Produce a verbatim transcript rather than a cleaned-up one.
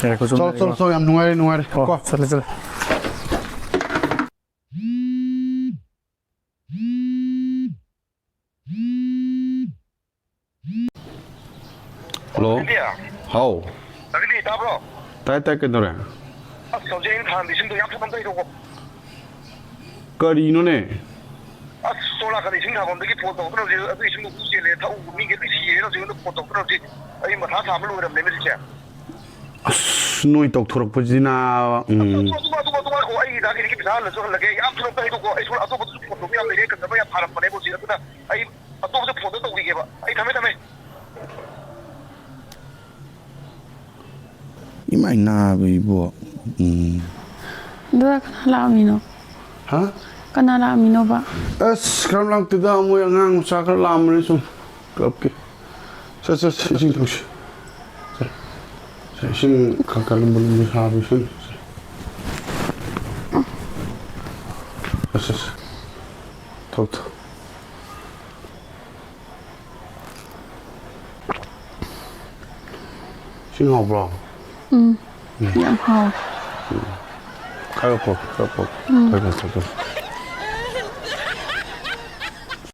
ꯉꯥꯏꯈꯣ, ꯁꯣꯝꯗ ꯆꯥꯎ, ꯆꯥꯎ, ꯂꯩꯔꯣ꯫ ꯆꯥꯎ, ꯌꯥꯝ ꯅꯨꯡꯉꯥꯏꯔꯦ, ꯅꯨꯡꯉꯥꯏꯔꯦ꯫ ꯑꯣ, ꯀꯣ꯫ ꯆꯠꯂꯦ, ꯆꯠꯂꯦ꯫ ꯍꯜꯂꯣ꯫ ꯏꯟꯗꯤꯌꯥ꯫ ꯍꯥꯎ꯫ ꯔꯕꯤꯗꯤ, ꯇꯥꯕ꯭ꯔꯣ? ꯇꯥꯏ, ꯇꯥꯏ, ꯀꯩꯗꯧꯔꯦ? ꯑꯁ, ꯍꯧꯖꯤꯛ ꯑꯩꯅ ꯊꯥꯔꯝꯕ ꯏꯁꯤꯡꯗꯣ ꯌꯥꯝ ꯊꯨꯅ ꯑꯝꯇ ꯍꯩꯗꯣꯛꯀꯣ꯫ ꯀꯔꯤꯅꯣꯅꯦ? ꯑꯁ, ꯁꯣꯝ ꯅꯥꯀꯟꯗ ꯏꯁꯤꯡ ꯊꯥꯐꯝꯗꯒꯤ ꯐꯣꯟ ꯇꯧꯔꯛꯇꯅ ꯍꯧꯖꯤꯛ, ꯑꯗꯨ ꯏꯁꯤꯡꯗꯣ ꯎ ꯆꯦꯜꯂꯦ, ꯊꯛꯎ, ꯃꯤꯒꯤ ꯂꯣꯏ ꯁꯤꯔꯦꯅ ꯍꯧꯖꯤꯛ ꯑꯩꯉꯣꯟꯗ ꯐꯣꯟ ꯇꯧꯔꯛꯇꯅ ꯍꯧꯖꯤꯛ ꯑꯩ ꯃꯊꯥ ꯁꯥꯕ ꯂꯣꯏꯔꯕꯅꯦ ꯍꯧꯖꯤꯛꯁꯦ꯫ ꯑꯁ, ꯅꯣꯏ ꯇꯧꯊꯣꯔꯛꯄꯁꯤꯗꯤ ꯅꯥꯕ, ꯎꯝ꯫ ꯑꯗꯨ, ꯑꯗꯨ, ꯑꯗꯨ, ꯑꯗꯨ ꯉꯥꯏꯈꯣ, ꯑꯩ ꯗꯥ ꯀꯦꯅꯤꯒꯤ ꯄꯩꯁꯥ ꯍꯜꯂꯁꯨ ꯍꯜꯂꯒꯦ, ꯌꯥꯝ ꯊꯨꯅ ꯑꯝꯇ ꯍꯩꯗꯣꯛꯀꯣ꯫ ꯑꯩ ꯁꯣꯝ ꯑꯇꯣꯞꯄꯗꯁꯨ ꯐꯣꯟ ꯇꯧꯕ ꯌꯥꯝ ꯂꯩꯔꯦ, ꯀꯁꯇꯃꯔ ꯌꯥꯝ ꯐꯥꯔꯛꯄꯅꯦꯕ ꯍꯧꯖꯤꯛ, ꯑꯗꯨꯅ ꯑꯩ ꯑꯇꯣꯞꯄꯗ ꯐꯣꯟꯗꯣ ꯇꯧꯈꯤꯒꯦꯕ꯫ ꯑꯩ ꯊꯝꯃꯦ, ꯊꯝꯃꯦ꯫ ꯏꯃꯥꯏ ꯅꯥꯕ ꯏꯕꯣ꯫ ꯎꯝ꯫ ꯗꯥꯗꯥ, ꯀꯅꯥ ꯂꯥꯛꯑꯝꯃꯤꯅꯣ? ꯍꯥ? ꯀꯅꯥ ꯂꯥꯛꯑꯝꯃꯤꯅꯣꯕ? ꯑꯁ, ꯀꯔꯝ ꯂꯥꯛꯇꯦꯗ, ꯃꯣꯏ ꯑꯉꯥꯡ ꯃꯆꯥ ꯈꯔ ꯂꯥꯛꯑꯝꯕꯅꯤ ꯁꯨꯝ, ꯀ꯭ꯂꯕꯀꯤ꯫ ꯁꯦ, ꯁꯦ, ꯁꯦ, ꯏꯁꯤꯡ ꯊꯛꯁꯤ꯫ ꯁꯦ, ꯁꯦ, ꯏꯁꯤꯡ ꯈꯔ ꯈꯔ ꯂꯨꯝꯕꯨ ꯂꯨꯝꯕꯨ ꯁꯥꯕ ꯏꯁꯤꯡ꯫ ꯁꯦ, ꯁꯦ, ꯁꯦ꯫ ꯊꯛ, ꯊꯛ꯫ ꯏꯁꯤꯡ ꯍꯥꯎꯕ꯭ꯔꯣ? ꯎꯝ꯫ ꯎꯝ꯫ ꯌꯥꯝ ꯍꯥꯎꯋꯦ꯫ ꯎꯝ꯫ ꯈꯔ ꯄꯣꯛ, ꯈꯔ ꯄꯣꯛ꯫ ꯎꯝ꯫ ꯈꯔ ꯄꯣꯛ, ꯈꯔ ꯄꯣꯛ꯫